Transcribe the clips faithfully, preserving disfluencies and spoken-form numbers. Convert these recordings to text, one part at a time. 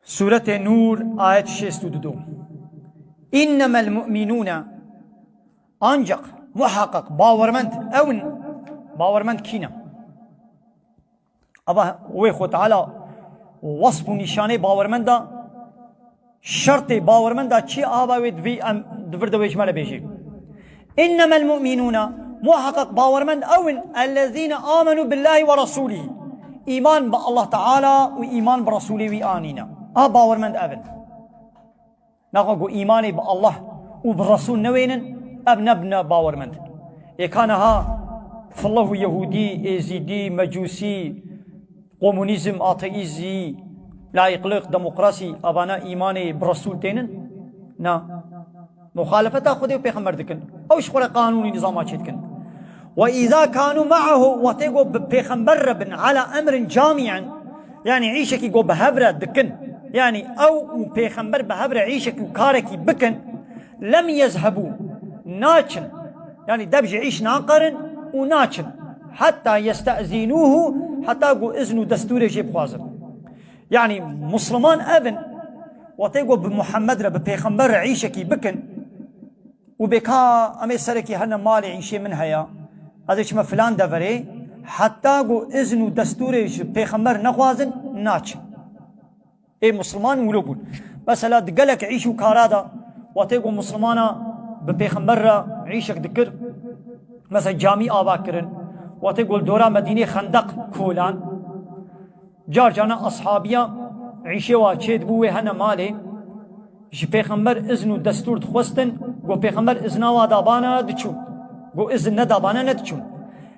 Sûretê Nûr, ayet şêst û du. Înnemel mu'minûne, ancak, muhakkak, bawermend, ew in, bawermend kî ne? Ava wê Xwe Teala wesf û nîşanê bawermenda, şertê bawermenda çi ava wê divî em di vir de wê ji me re bêjê. Înnemel mu'minûne, muhakkak bawermend ew in, ellezîne amenû billâhi ve resûlihî. Îman bi Allah Teala û îman bi Resûlê wî anîne. A bawermend ev in. Naxa ku îmanê bi Allah û bi Resûl newênin, ev nebine bawermend. Ê ka niha fillah û Yehûdî, Êzîdî, Mecûsî, komunîzm, ateîzî, layîqlik, demokrasî, avana îmanê bi Resûl tênin? Na. Muxalefeta Xwedê û Pêxember dikin. Ew ji xwe re qanûnî nizama çêdikin. Ve îza kanû me'ahu, wextê ku bi Pêxember re bin, ala emrin camî'in, yanî îşekî ku bi hev re dikin, yanî ew û Pêxember bi hev re îşekî û karekî bikin, lem yezhebû, naçin, yanî deb ji îş naqerin û naçin, heta yeste'zînûhu, heta ku izn û destûrê jê bixwazin. Yanî Musliman ev in, wextê ku bi Muhammed re, bi Pêxember re îşekî bikin, û bê ka em ê serekî herne malê îşê min heye, ez ê çime filan deverê, heta ku izn û destûrê ji Pêxember nexwazin, naçin. Ê Musliman wilo bûn. Mesela di gelek îş û kara de, wextê ku Muslimana bi Pêxember re îşek dikir, mesela camî ava kirin, wextê ku li dora Medînê xendeq kolan, car carna ashabiya îşê wa çêdibû wê hene malê, ji Pêxember izn û destûr dixwestin, ku Pêxember izna wa dabana diçûn. Ku izn nedabana nediçûn.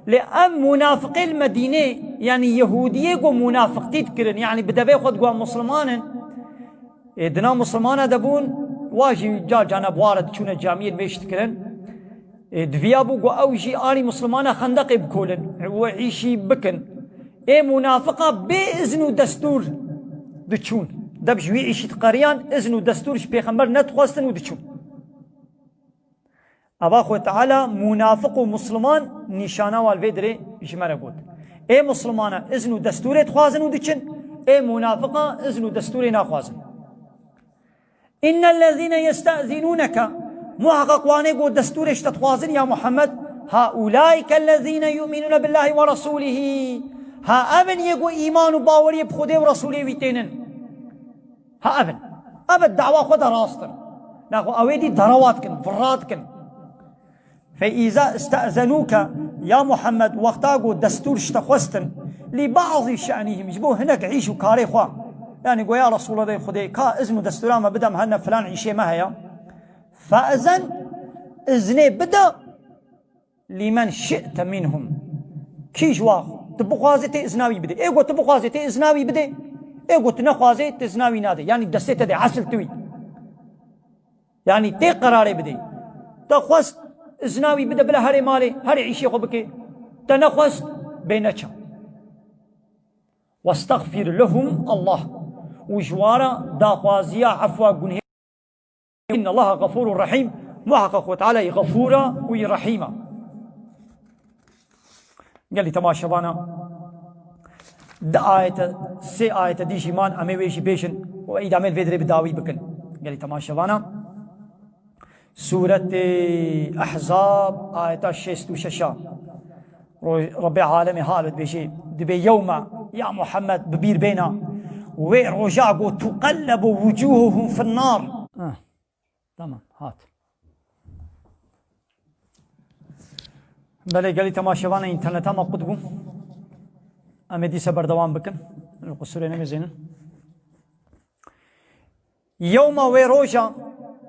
Lê ev munafiqê li Medînê, yanî Yehûdiyê ku munafiqtî dikirin, yanî bi devê xwe digotin Musliman in, ê, dina Muslimana de bûn, wa jî car carna bi wa re diçûne camiyê nivêj dikirin. Ê, diviya bû ku ew jî alî Muslimana xendeqê bikolin, we îşî bikin. Ê munafiqa bê izn û destûr diçûn. Deb ji wî îşî diqeriyan, izn û destûr ji Pêxember nedixwestin û diçûn. Ava Xwe Teala munafiq û Musliman nîşana wa li vê dirê ji me re got. Ê Muslimana izn û destûrê dixwazin û diçin, ê munafiqa izn û destûrê naxwazin. Înnellezîne yestezînûneke, muheqeq wanê ku destûrê ji te dixwazin ya Muhammed, haulâikellezîne yu'minûne billâhi ve resûlihî. Ha ev in yê ku îman û baweriyê bi Xwedê û Resûlê wî tênin. Ha ev in. Ev dawa xwe de rast in. Naxwe ew ê dî derewa dikin, virra dikin. Fe îza iste'zenûke, ya Muhammed, wexta ku destûr ji te xwestin, lî ba'zî şe'nîhim, ji bo hinek îş û karê xwe. Yanî go ya Resûlê Xwedê, ka izn û destûra me bide, em herne filan îşê me heye. Fe'zen, iznê bide, lîmen şi'te minhum. Kî ji wa tu bixwazê tê izna wî bidê. Ê ku tu bixwazê tê izna wî bidê. Ê ku tu nexwazê tê izna wî nadê. Yanî destê te dê esil tu wî. Yanî tê qerarê bidê. Te xwest izna wî bide bila herê malê, herê îşê xwe bike. Te nexwest bê neçe. Westexfir lehum Allah. Û ji wa re daxwaziya efwa gunhê. Innallaha gafûrun rahîm. Muheqeq Xwe Teala yî Gafûr e û yî Rehîm e. Gelî temaşevana, di ayete, sê ayete dî jî man, em ê wê jî bêjin û îdamê li vê dirê bi dawî bikin. Gelî temaşevana, Sûretê Ehzab, ayeta şêst û şeş a. Ro-, Rebbê Alemê halbet bêjê, dibê yewme, ya Muhammed, bi bîr bêna, wê roja ku tuqellebu wucuhuhum fin nar. Ah, tamam, hat. Belê, gelî temaşevana, înterneta me qut bû. Em ê dîsa berdewam bikin. Li qusurê nemêzênin. Yewma, wê roja,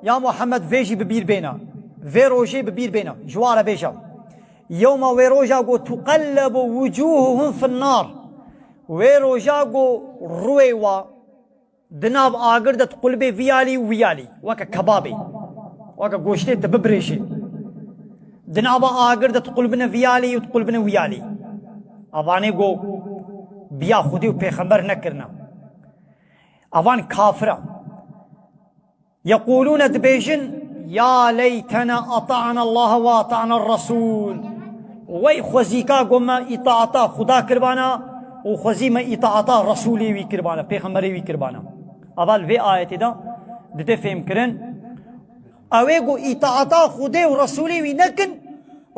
ya Muhammed, vê jî bi bîr bêna. Vê rojê bi bîr bêna. Ji wa re bêje. Yewma, wê roja ku tuqellebu wucuhuhum fin nar. Wê roja ku rûyê wa di nav agir de diqulibê vî alî û wî alî. Weke kebabê. Weke goştê tu bibirêjî. Di nava agir de diqulibine vî alî û diqulibine wî alî. Avanê ku biya Xwedê û Pêxember nekirine. Avan kafir e. Yeqûlûne, dibêjin, ya leytena ata'na Allaha ve ata'na Resûl. Wey xwezîka ku me îtaata Xuda kiribana û xwezî me îtaata Resûlê wî kiribana, Pêxemberê wî kiribana. Ava li vê ayetê de dide fêhmkirin. Ew ê ku îtaata Xwedê û Resûlê wî nekin,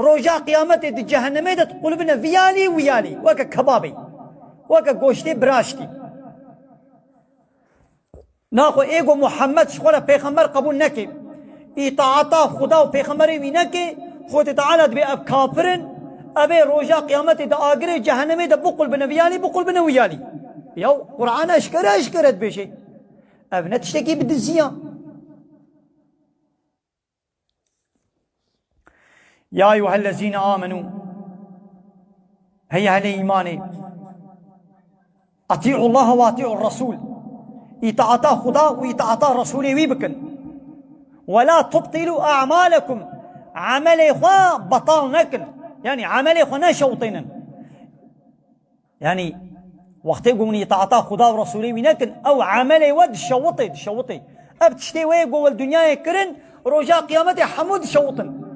roja qiyametê di cehennemê de diqulibine vî yalî wî yalî, weke kebabê, weke goştê biraştî. Naxwe ê ku Muhammed ji xwe re pêxember qebûl neke, îtaata Xuda û pêxemberê wî neke, Xwedê Teala dibê ev kafir in, ev ê roja qiyametê di agirê cehennemê de biqulbine vî yalî, biqulbine wî yalî. Ya Qur'an eşkere eşkere dibêje. Ev ne tiştekî bi diziya. Ya eyyuhellezîne amenû. Hey ehlê îmanê. Atî'ullaha ve atî'ur Resûl. Îtaata Xuda û îtaata Resûlê wî bikin. Ve la tubtilû a'malekum. Emelê xwe betal nekin. Yanî emelê xwe neşewtênin. Yanî, wextê ku hûn îtaata Xuda û Resûlê wî nekin, ew emelê we dişewitê, dişewitê. Ev tiştê wê ku li dinyayê kirin, roja qiyametê hemû dişewitin.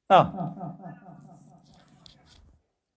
Ha.